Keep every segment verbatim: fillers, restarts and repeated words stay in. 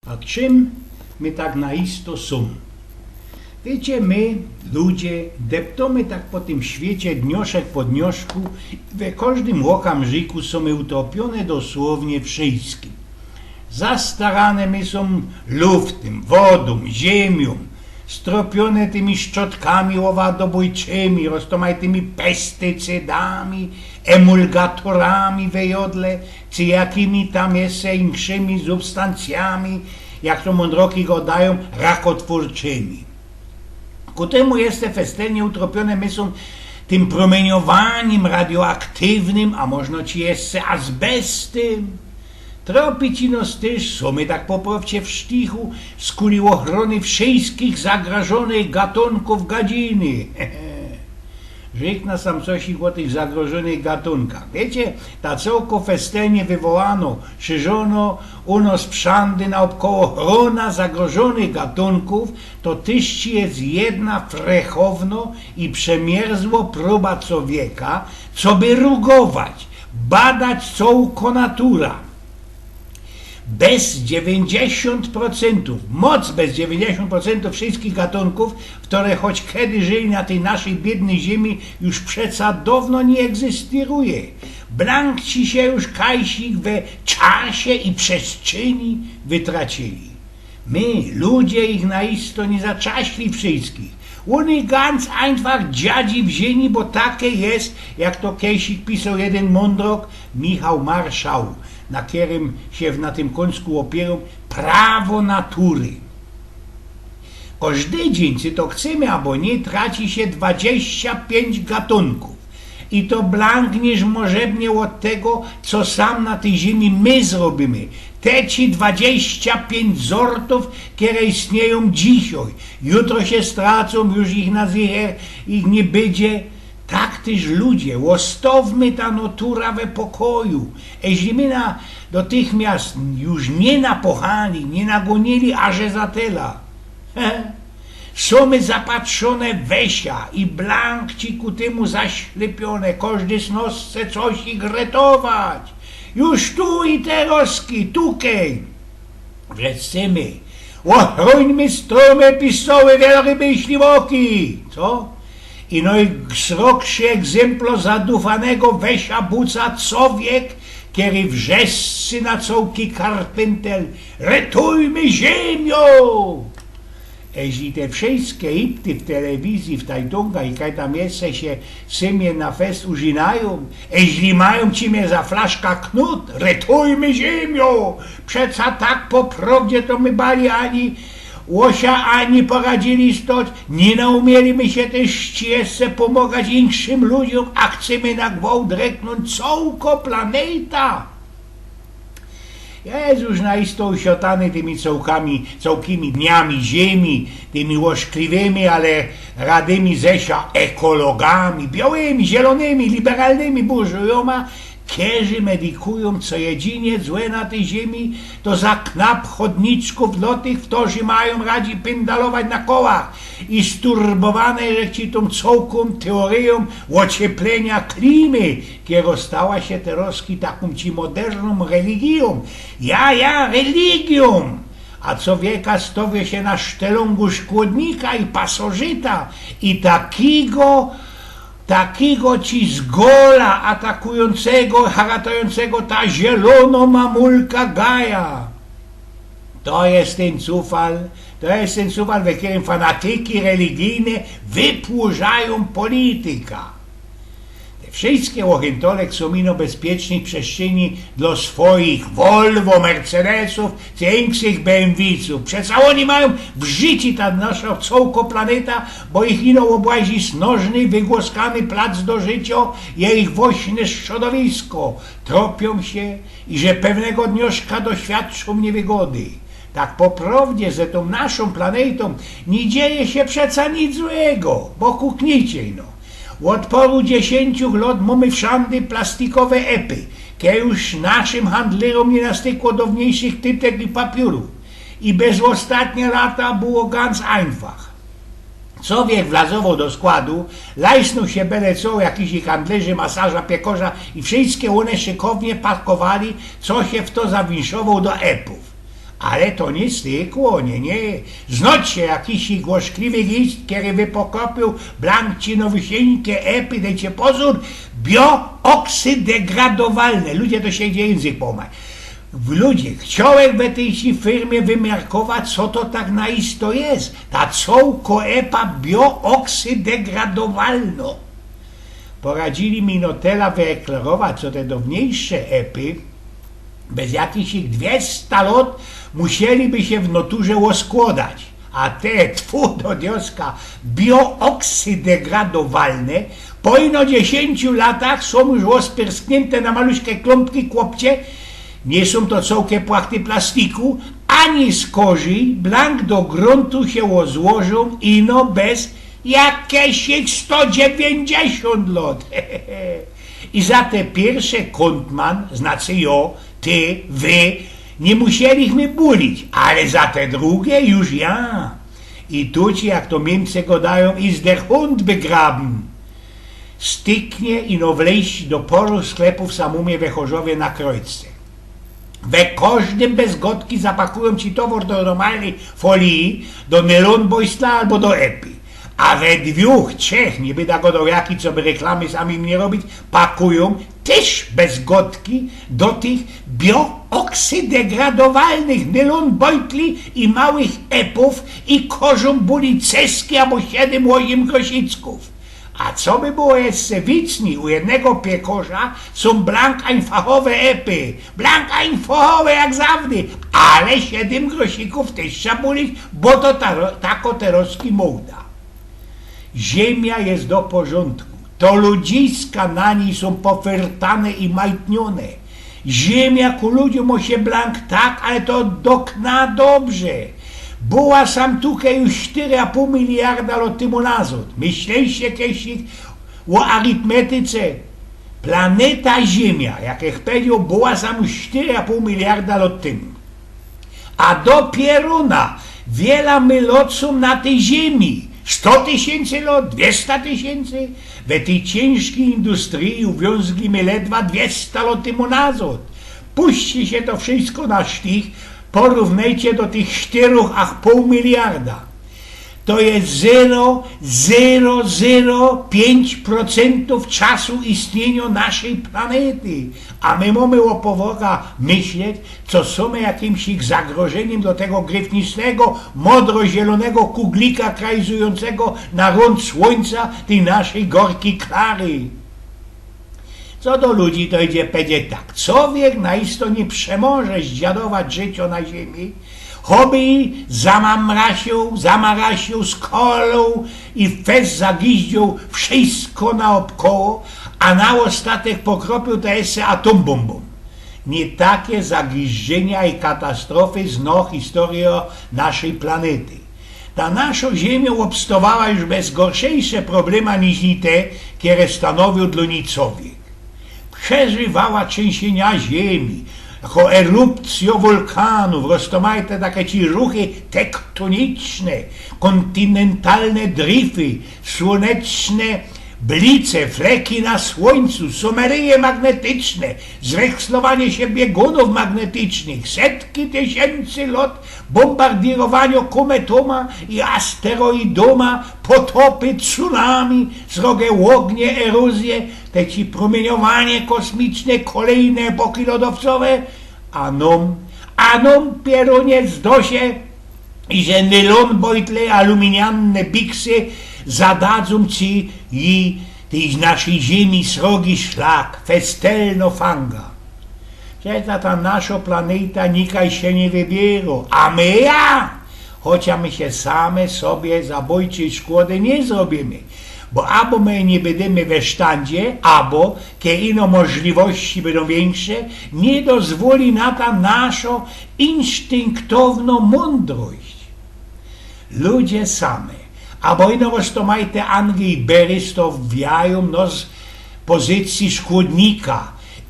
A czym my tak na isto sōm? Wiycie, my, ludzie, deptōmy tak po tym świecie dnioszek po dnioszku, we kożdym ôkamżiku sōm my utropiōne dosłownie wszyjskim. Zastarane my sōm luftym, wodōm, ziymiyōm, stropiōne tymi szczotkami ôwadobōjczymi, roztōmajtymi pestycydami, emulgatorami we jodle, czy jakimi tam jeszcze inkszymi substancjami, jak to mōndroki godajōm, rakotwōrczymi. Ku tymu jeszcze festelnie utropiōne my sōm tym promieniowanim radioaktywnym, a możno ci jeszcze azbestym. Tropić ino tyż sōm my tak po prowdzie w sztichu, skuli ôchrōny wszyjskich zagrożōnych gatōnkōw gadziny. Rzeknã sam coś ô tych zagrożōnych gatōnkach. Wiycie, ta cołko festelnie wywołano, szerzono u nos przandy naôbkoło grōna zagrożōnych gatōnkōw, to tyż ci je jedna frechowno i przemierzło proba cowieka, coby rugować, badać cołko natura. Bez dziewiyńćdziesiōnt procentōw, moc bez dziewiyńćdziesiōnt procentōw wszyjskich gatōnkōw, chtore choć kedy żyli na tyj naszyj biydnyj ziymi, już przeca downo niy egzystyruje. Blank ci sie już kajsik we czasie i przestrzeni wytracili. My, ludzie, ich na isto niy zaczaśli wszyjskich. Ôni ganz einfach dziadzi wziyni, bo take je, jak to kejsik pisoł jedyn mōndrok, Michał Marszał, na kerym sie na tym kōnsku ôpiyrōm, prawo natury. Kożdy dziyń, czy to chcymy abo niy, traci sie dwadziścia piyńć gatōnkōw. I to blank niy możebnie ôd tego, co sam na tyj ziymi my zrobimy. Te ci dwadziścia piyńć zortōw, kere istniyjōm dzisiej. Jutro sie stracōm, już ich na zycher, ich niy bydzie. Tak tyż ludzie, ôstowmy ta natura we pokoju. Eźli my na, dotychmiast już niy napochali, niy nagōnili, a że za tela. Sōm my zapatrzōne we sia i blank ci ku tymu zaślepiōne, kożdy snosce coś ich retować. Już tu i teroz, tukej. Wrzeszczymy. Ôchrońmy strōmy, pistoły, wielryby i śliwoki. Co? I nojsrogszy egzymplo zadufanego we sia buca cowiek, kery wrzeszczy na cołki karpyntel: retujmy ziymio! Eźli te wszyjske ipty w telewizji, w tajdōngach i kaj tam jeszcze sie symie na fest użynajōm, eźli majōm ci mie za flaszka knut, retujmy ziymio! Przeca tak po prowdzie to my bali ani łosia, ani poradzili stoć, niy naumieli my sie tyż jeszcze pōmogać inkszym ludziōm, a chcymy na gwołt reknōńć cołko planeta. Jezus, na isto usiotany tymi cołkami, cołkimi dniami ziymi, tymi ôszkliwymi, ale radymi ze sia ekologami, biołymi, zielōnymi, liberalnymi burżujōma, kerzi medikujōm, co jedynie złe na tyj ziymi, to za knap chodniczkōw dlo tych, ftorzy majōm radzi pyndalować na kołach i sturbowane żech ci tōm cołkōm teoryjōm ôcieplynio klimy, kero stała sie teroz takōm ci modernōm religijōm. Ja, ja, religijōm! A cowieka stowuje sie na sztelōngu szkłodnika i pasożyta i takigo, takigo ci zgola atakujōncego, haratojōncego ta zielōno mamulka Gaja. To je tyn cufal, to je tyn cufal, we kerym fanatyki religijne wypłużajōm polityka. Te wszyjske ôchyntołki sōm ino bezpiecznych przestrzeni dlo swojich Volvo, Mercedesōw, czy inkszych B M W-cōw. Przeca ôni majōm wrzucić ta nasza cołko planeta, bo ich ino ôbłazi snożny, wygłaskany plac do życio, je ich własne strzodowisko. Tropiōm sie, iże pewnego dnioszka doświadczōm niywygody. Tak po prowdzie, ze tōm naszōm planetōm niy dzieje sie przeca nic złego, bo kuknijcie ino. Ôd poru dziesiyńciu lot mōmy wszandy plastikowe epy, kej już naszym handlyrōm niy nastykło downiejszych tytek i papiōru. I bez ôstatnie lata było ganz einfach. Cowiek wlazowoł do składu, lajsnōł sie bele co, jakiś handlerze, masaża, piekorza i wszyjske ône szykownie pakowali, co sie fto zawinszowoł do epōw. Ale to niy stykło, niy, niy. Znŏcie jakiś głośliwy list, kery wypokopiōł blankcinowysińkie epy, dejcie pozōr, biooksyddegradowalne. Ludzie, to sie idzie jynzyk połōmać. Ludzie, chciołech we tyj firmie wymiarkować, co to tak na isto je. Ta cołko epa biooksyddegradowalno. Poradzili mi no tela wyeklerować, co te downiejsze epy bez jakichś dwiesta lot musieliby sie w naturze ôskłodać. A te, tfu do dioska, biooksyddegradowalne, po ino dziesiyńciu latach sōm już ôspyrskniynte na maluśke klōmpki, kłopcie. Niy sōm to cołke płachty plastiku, ani skorzij, blank do grōntu sie ôzłożōm ino bez jakichś sto dziewiyńćdziesiōnt lot. I za te piyrsze kōntman, znaczy jo, ty, wy, niy musielich mi bulić, ale za te drugie już ja. I tu ci, jak to Miymcy godajōm, ist der Hund begraben. Styknie ino wlejś do paru sklepōw samōmie we Chorzowie na Krojce. We kożdym bez godki zapakujōm ci towar do normalnyj folii, do nylonbojtla abo do epy. A we dwōch, trzech, niy byda godoł jaki, co by reklamy samym niy robić, pakujōm tyż bez godki do tych biooksyddegradowalnych nylonbojtli i małych epōw i kożōm buli ceski abo siedym, ôziym grosicków. A co by było jeszcze wicnij, u jednego piekorza sōm blank einfachowe epy, blank einfachowe jak zawdy, ale siedym grosików tyż trza bulić, bo to ta, tako terŏzki moda. Ziymia je do porzōndku. To ludziska na nij sōm pofyrtane i majtniōne. Ziymia ku ludziōm mŏ sie blank tak, ale to do kna dobrze. Była sam tukej już sztyry a pōł miliarda lot tymu nazŏd. Myśleliście kejś ô arytmetyce? Planeta Ziymia, jak ech powiedzioł, była sam już sztyry a pōł miliarda lot tymu. A dopiyro na wiela my lot sōm na tyj Ziymi. Sto tysiyncy lot, dwiesta tysiyncy? We tyj ciynżkij industryji uwiōnzli my ledwa dwiesta lot tymu nazŏd. Puści sie to wszysko na sztich, porōwnejcie do tych sztyrōch a pōł miliarda. To je zero, zero, zero piyńć procentōw czasu istniyniŏ naszyj planety. A my mōmy ô powŏga myśleć, co sōmy jakimś ich zagrożyniym do tego gryfnicznego, modro-zielōnego kuglika krajzujōncego na rōnd Słōńca tyj naszyj gorkij Klary. Co do ludzi, to idzie powiedzieć tak. Cowiek na isto niy przemoże zdziadować życiŏ na Ziymi, choby zamamrasiōł, zamarasiōł, skolōł i fest zagiździoł wszysko naôbkoło, a na ôstatek pokropiōł to jeszcze atōmbōmbōm. Niy take zagiźdzenia i katastrofy zno historyjŏ naszyj planety. Ta naszŏ Ziymiŏ ôbstŏwała już bez gorszejsze problema niźli te, kere stanowiōł dlō nij cowiek. Przeżywała trzynsynia Ziymi, jako erupcjŏ wulkanōw, roztōmajte take ci ruchy tektōniczne, kōntinentalne drify, słōneczne blice, fleki na Słōńcu, sōmeryje magnetyczne, zwekslowanie sie biegōnōw magnetycznych, setki tysiyncy lot bōmbardirowaniŏ kōmetōma i asteroidōma, potopy, tsunami, srogie ôgnie, erozyje, te ci prōmiyniŏwanie kosmiczne, kolejne epoki lodowcowe, a nōm, a nōm pierōnie zdŏ sie, iże nylonbojtle, aluminianne biksy zadadzōm ci i tyj naszyj Ziymi srogi szlak, festelnŏ fanga. Przecież ta naszŏ planeta nikaj sie niy wybiyrŏ, a my ja! Chociŏż my sie same sobie zabojczyj szkody niy zrobiymy, bo abo my niy bydymy we sztandzie, abo, kej ino możliwości bydōm wiynksze, niy dozwoli na ta naszŏ insztynktownŏ mōndrość. Ludzie same, abo ino roztōmajte Angie i Bery stŏwiajōm nŏs pozycji szkōdnika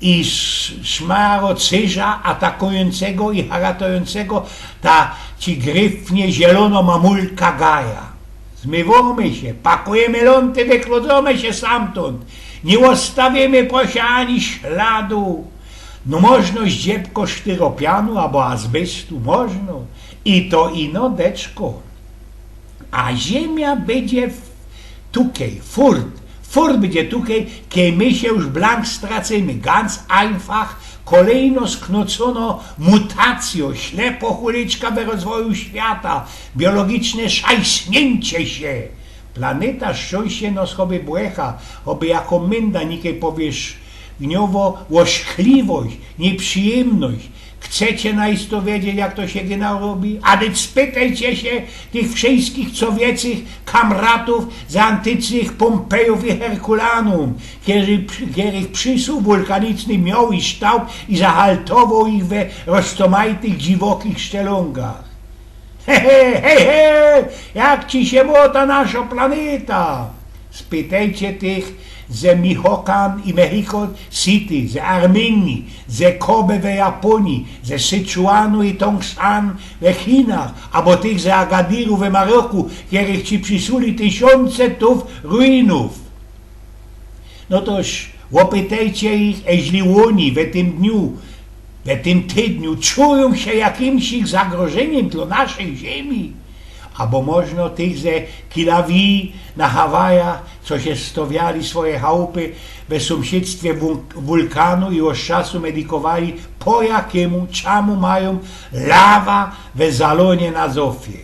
i sz-, szmarocyrza atakujōncego i haratojōncego ta ci gryfnie zielōnŏ mamulka Gaja. Zmywōmy sie, pakujymy lōnty, wyklōdzōmy sie stamtōnd, niy ôstawiymy po sie ani śladu. No możno zdziebko sztyropianu abo azbestu, możno. I to ino, deczko. A ziymia bydzie w-, tukej, furt. Furt bydzie tukej, kej my sie już blank stracymy. Ganz einfach, kolejno sknocono mutacjo, ślepo chuliczka we rozwoju świata, biologiczne szajsniyncie sie. Planéta szczynście nos choby błecha, choby jako mynda nikej powierzchniowo łoskliwość, niyprzyjymność. Chcecie naisto wiedzieć, jak to sie genau robi? A dyć spytejcie sie tych wszyjskich, co wiecych kamratōw z antycznych Pompejōw i Herkulanum, kerych, kerych przisuł wulkaniczny mioł i ształp i zahaltowoł ich we roztomajtych, dziwokich szczelōngach. He, he, he, he! Jak ci sie mōta naszo planéta? Spytejcie tych ze Michoacan i Mexico City, ze Armynii, ze Kobe we Japōnii, ze Sichuanu i Tongshan we Chinach, abo tych ze Agadiru we Maroku, kerych ci przisuli tysiōnce tōw ruinōw. No toż, ôpytejcie ich, eźli ôni we tym dniu, we tym tydniu czujōm sie jakimś zagrożyniym dlō naszyj ziymie. Abo możno tych ze Kilauea na Hawajach, co sie stowiali swoje chałupy we sōmsiedztwie wul-, wulkanu i ôd czasu medikowali, po jakymu, czamu majōm lawa we zalōnie na zofie.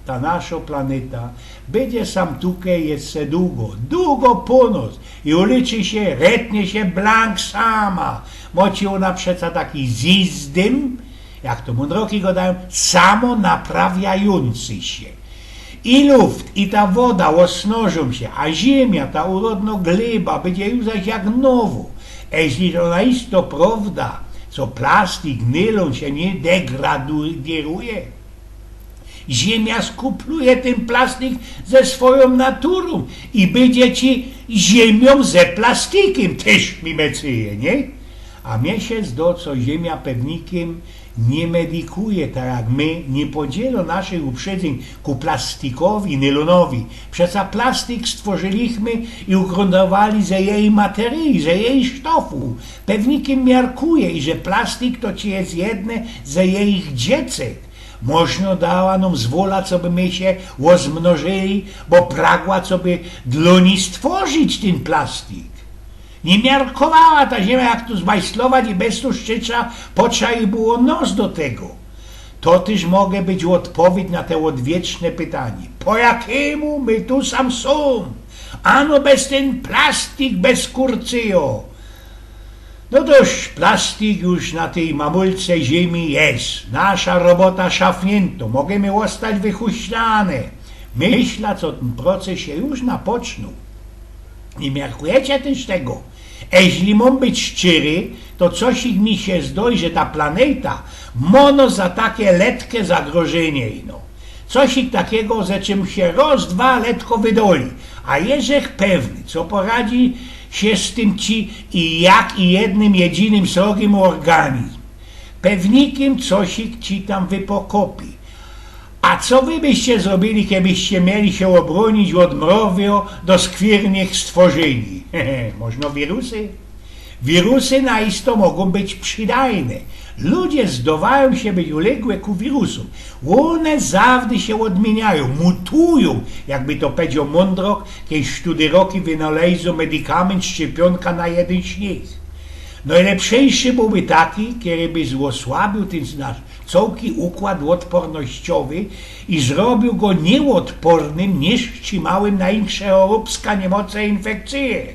Ta naszo planéta bydzie sam tukej jeszcze dugo, dugo po nos i uleczy sie, retnie sie blank sama. Bo ci ôna przeca taki zyzdym, jak to mōndroki godajōm, samonaprawiajōncy sie. I luft, i ta woda ôsnożōm sie, a ziymia, ta urodno glyba, bydzie już zaś jak nowo. Eźli to naisto prowda, co plastik nylōn sie niy degraduje, ziymia skupluje tyn plastik ze swojōm naturōm i bydzie ci ziymio ze plastikym, tyż mi mecyje, niy? A mie sie zdo, co ziymia pewnikym niy medikuje, tak jak my, niy podzielo naszyj uprzedzyń ku plastikowi, nylōnowi. Przeca plastik stworzyliśmy i ugrōntowali ze jeji materyji, ze jeji sztofu. Pewnikym miarkuje, iże plastik to ci je jedne ze jeich dziecek. Możno dała nōm zwola, coby my sie ôzmnożyli, bo pragła, coby dlō nij stworzić tyn plastik. Niy miarkowała ta ziymia, jak tu zmajslować i bez tu szczyca, po co ji było nos do tego. To tyż może być ôdpowiedź na te ôdwieczne pytanie. Po jakimu my tu sam sōm? Ano bez tyn plastik, bez kurcyjo. No dość, plastik już na tyj mamulce ziymie je. Nasza robota szafniynto, możymy ôstać wychuśtane. Myśla, co tyn proces sie już napoczynōł. Niy miarkujecie tyż tego? Eźli mōm być szczery, to cosik mi sie zdŏ, że ta planeta mŏ nŏ za take letke zagrożynie ino. Cosik takigo, ze czym sie roz, dwa letko wydoli. A jeżech pewny, co poradzi sie z tym ci i jak i jednym jedzinym srogim ôrganizm. Pewnikym cosik ci tam wypokopi. A co wy byście zrobiyli, kebyście mieli sie ôbrōnić ôd mrowio do skwiernych stworzyni? Możno wirusy? Wirusy na isto mogōm być przidajne. Ludzie zdŏwajōm sie być uległe ku wirusōm. Ône zawdy sie ôdmiyniajōm, mutujōm, jakby to pedzioł mōndrok, kej sztudyroki wynalezōm medikament, szczepionka na jedyn z nich. Nojlepszejszy bōłby taki, kery by zôsłabiōł tyn nasz cołki układ ôdpornościowy i zrobiōł go niyôdpornym, niyszczimałym na insze chorobska, niymoce, infekcyje.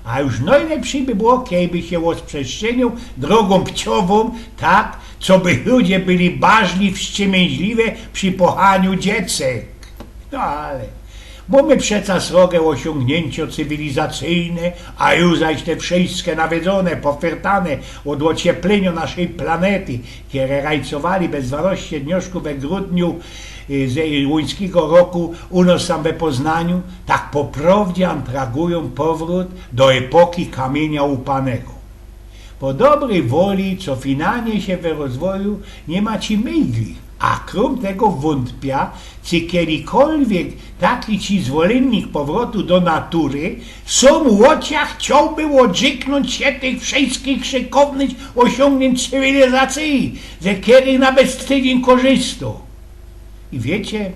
A już nojlepszyj by było, kejby sie ôzprzestrzenioł drogōm pciowōm, tak, coby ludzie byli barzli wstrzimyźliwe przi pochaniu dziecek. No ale, mōmy przeca srogie ôsiōngniyncio cywilizacyjne, a już zaś te wszyjske nawiedzoné, pofyrtane ôd ôcieplynio naszyj planety, kere rajcowali bez dwanŏście dnioszku we grudniu, y, z łuńskigo roku u nos sam we Poznaniu, tak po prowdzie antragujōm powrōt do epoki kamiynia łupanego. Po dobryj woli, co finalnie sie we rozwoju niy ma ci myjgli, A krōm tego wōnpia, czy kejkolwiek taki ci zwolynnik powrotu do natury, w swōm ôczach chciołby ôdrzyknōńć sie tych wszyskich szykownych ôsiōngniynć cywilizacyje, ze kerych na bez tydziyń korzysto. I wiycie,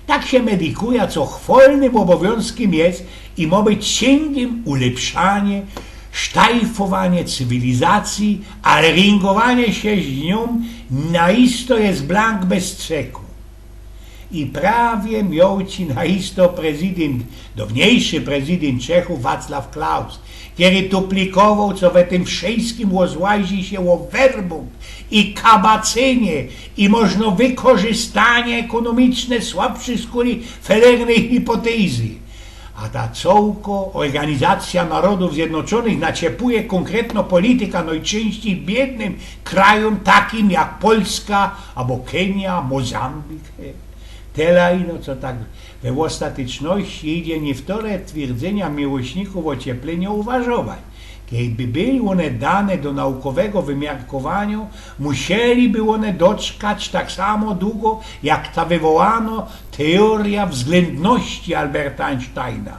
tak sie medykuje, co chwalnym ôbowiōnzkiym je i mo być syngym ulepszanie, sztajfowanie cywilizacyje, ale ryngowanie sie z niōm na isto je blank bez ceku. I prawie mioł ci na isto prezydynt, downyjszy prezydynt Czechōw Wacław Klaus, kery tuplikowōł, co we tym wszyjskim ôzłazi sie ô werbung i kabacynie i możno wykorzystanie ekōnomiczne słabszych skōli felernych hipotyzy. A ta cołko Ôrganizacyjŏ Narodōw Zjednoczōnych naciepuje kōnkretno polityka nojczynścij biydnym krajōm takim jak Polska abo Kenia, Mozambik. Tela ino, co tak we ôstateczności idzie niywtore twierdzynia miłośników ôcieplynio uważować. Kejby były ône dane do naukowego wymiarkowaniŏ, musieliby ône doczkać tak samo dugo jak ta wywołano teoryjŏ wzglyndności Alberta Einsteina.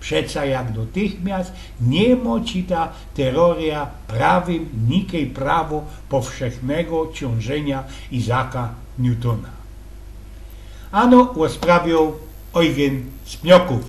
Przeca jak dotychmiast niy mo ci ta teoryjŏ prawym nikej prawo powszechnego ciōnżyniŏ Izaka Newtona. Ano ôsprawiōł Eugyn z Pniokōw.